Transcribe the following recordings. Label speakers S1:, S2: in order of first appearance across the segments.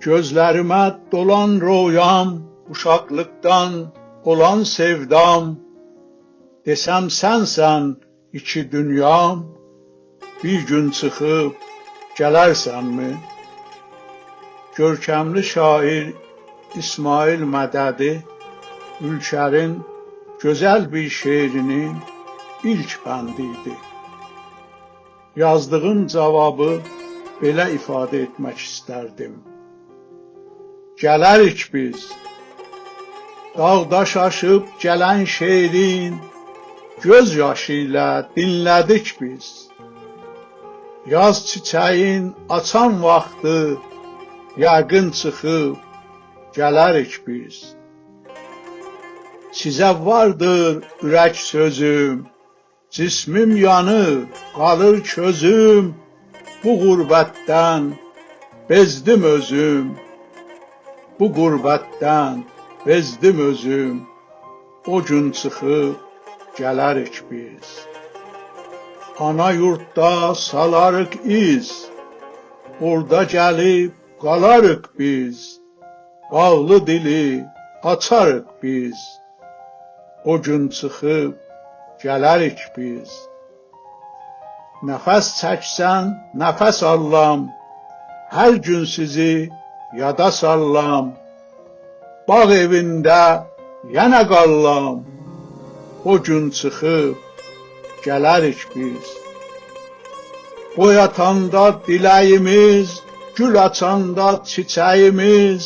S1: Gözlərimə dolan royam, uşaqlıqdan olan sevdam, desəm sənsən iki dünyam, bir gün çıxıb gələrsənmi? Görkəmli şair İsmail Mədədi Ülkərin gözəl bir şeirinin ilk bəndi idi. Yazdığım cavabı belə ifadə etmək istərdim. Gələrik biz. Dağ-daş aşıb gələn şeirin göz yaşı ilə dinlədik biz. Yaz çiçəyin açan vaxtı yəqin çıxıb gələrik biz. Sizə vardır ürək sözüm, cismim yanır, qalır közüm, bu qürbətdən bezdim özüm. Bu qürbətdən bezdim özüm. O gün çıxıb gələrik biz. Ana yurdda salarıq iz, orada gəlib qalarıq biz. Bağlı dili açarıq biz. O gün çıxıb gələrik biz. Nəfəs çəksən, nəfəs allam, hər gün sizi yada sallam. Bağ evində yenə qallam. O gün çıxıb gələrik biz. Boy atanda diləyimiz, gül açanda çiçəyimiz,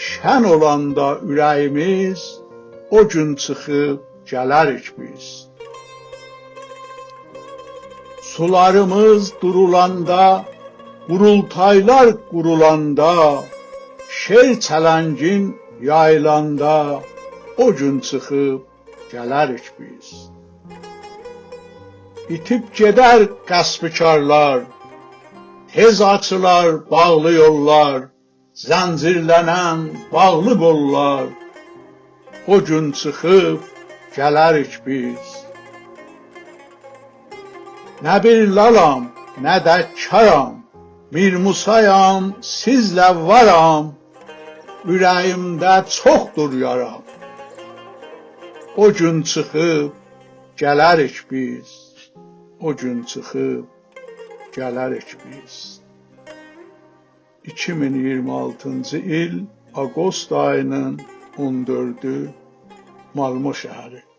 S1: şən olanda ürəyimiz, o gün çıxıb gələrik biz. Sularımız durulanda, qurultaylar qurulanda, şer çələngin yayılanda, o gün çıxıb gələrik biz. İtib gedər qəsbkarlar, tez açılar bağlı yollar, zəncirlənən bağlı qollar. O gün çıxıb gələrik biz. Nə bir lalam, nə də karam, Mir Musayam, sizlə varam, ürəyimdə çoxdur yaram. O gün çıxıb gələrik biz. O gün çıxıb gələrik biz. 2026-cı il ağost ayının 14-ü, Malmö şəhəri.